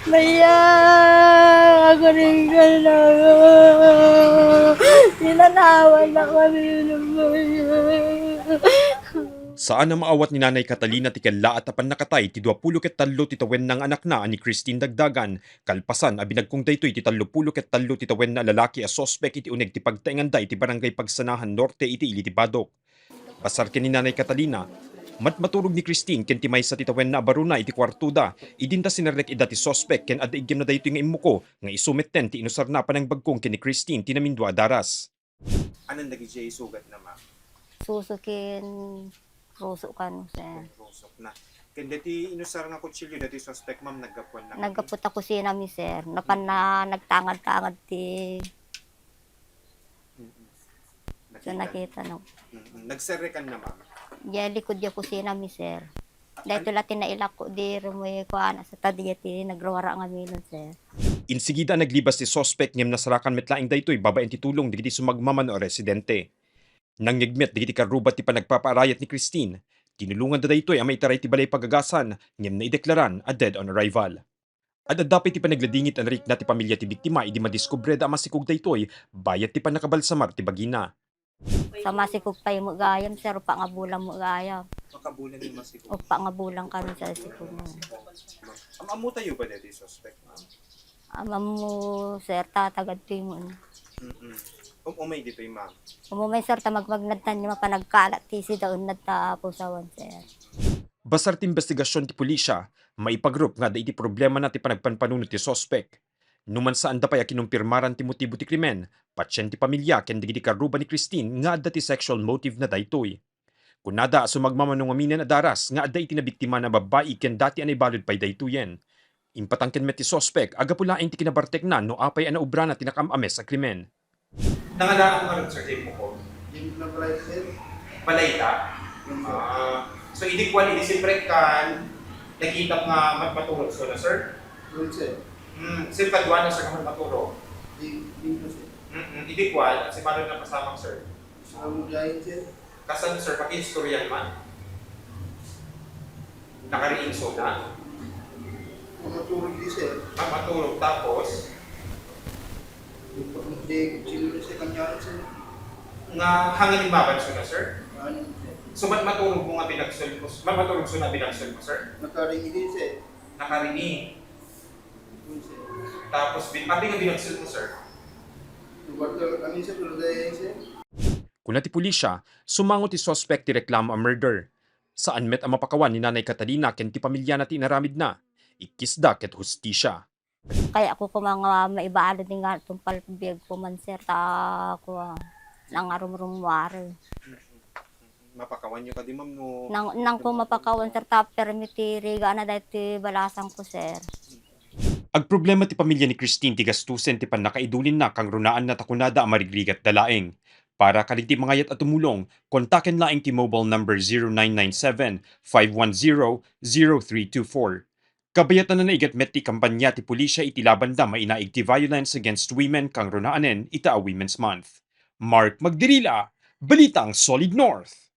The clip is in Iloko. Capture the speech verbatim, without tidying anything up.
Maya, ako rin ka na. Tinanawan na kami ng maya. Saan a maawat ni Nanay Catalina ti kellaat a pannakatay ti duapulo ket tallo ti tawenna nga anakna a ni Christine Dagdagan, kalpasan a binagkong daytoy ti tallopulo ket tallo ti tawenna a lalaki a suspek iti uneg ti pagtaenganda iti Barangay Pagsanahan Norte iti ili ti Badoc. Basar ken ni Nanay Catalina, matmaturog ni Christine ken ti maysa ti tawenna a barona iti kuartoda, idinta sinerrek ida ti suspek ken adda iggemna daytoy nga immuko nga isu metten ti inusarna a panangbagkong ken ni Christine ti namindua a daras. Anan dagiti isugatna, ma'am? Suso ken ruso kano, sir. Ken rusokna. Ken dati inusar nga kutsilio dati suspek, ma'am, naggapuan na kadi? Naggapu ta kusina mi, sir. Napan na nagtangad-tangad ti Mm-mm. So, nakita, no? Mm-mm. Nagserrekan na, ma'am? Diay likod diay kusina mi, sir. Daytoy la ti nailakko di rumoy kuana sa ta diay ti nagruara nga milon, sir. Insigida a naglibas ti suspek ngem nasarakan met laeng daytoy babaen ti tulong dagiti sumagmamano a residente. Nangngegmet dagiti karruba ti panagpapaarayat ni Christine. Tinulonganda daytoy a maitaray ti balay pagagasan ngem naideklaran a dead on arrival. Ad-adda pay ti panagladingit a narikna ti pamilya ti biktima idi madiskubreda a masikog daytoy bayat ti pannakabalsamar ti bagina. Sa masikog pay met gayam, sir, uppat nga bulan met gayam. Makabulan yung masikog. Uppat nga bulan kano sa sikog mo. Am-, ammo tayo ba dati suspect, ma'am? Amam mo, sir, tatagad to yung ano. Mm-mm. Um, umay ditoy, ma'am. Umumay, sir, ta magmagnad tan yung mapanagkalat ti si daon na ta pusawan, sir. Basar ti imbestigasyon ti pulisya, maipagrup nga adda iti problemana ti panagpanpanunot ti suspek. Numan saanda pay a kinumpirmaran ti motibo ti krimen, patien ti pamilya ken dagiti karruba ni Christine nga adda ti sexual motive na daytoy. Kunada a sumagmamano ngamin a daras nga adda iti nabiktima a babbai ken dati a naibalud pay daytoyen. Impatang ken met ti suspek a gapu laeng ti kinabartekna no apay a naubrana ti nakaam-ames a krimen. Nangalaak ngarud, sir, ti immuko? Di na balay, sir. Balay ta? Yes, sir. Ah, so, idi kuan, idi siempre kan, nakitak nga mat-, maturog, so na, sir? Yes, sir. Hmm, sir, kaduana, sir, nga maturog? Di, di na, sir. Mm-mm. Idi kuan, at si Mario na kasamang, sir? Sa mo dahil, sir. Kasano, sir? Pakiistoryan man. Nakariing suna? Maturog di, sir. Ah, maturog. Tapos? Di, sino, sir, kanya, sir? Nga hangin maban suna, sir? Ano, sir? So, ba't maturog mo nga binagsul mo? Ba't maturog suna binagsul mo, sir? Nakaringi di, sir. Nakaringi. Tapos, bin-, abi nga binagsul mo, sir? Lugar ka, kami, sir, lugar, sir. Kuna ti pulisya, sumango ti suspek ti reklamo a murder. Saan met a mapakawan ni Nanay Catalina ken ti pamilyana ti inaramidna. Ikkisda ket hustisya. Kayatko koma nga maibalud nga tungpal biag ko man, sir, ta ako, ah, nangarumrumwari. Mapakawan yo kadi, ma'am, no? Nang, nang ko mapakawan, sir, ta permi ti rigana daytoy balasang ko, sir. Agproblema ti pamilya ni Christine ti gastusen ti pannakaidulinna kang runaanna ta kunada a marigrigatda laeng. Para kadagiti mangayat a tumulong, kontaken laeng ti mobile number zero nine nine seven, five one zero, zero three two four. Kabayatan a naigat met ti kampanya ti pulisya iti labanda mainaig ti violence against women kang runaanen ita a Women's Month. Mark Magdirila, Balitang Solid North.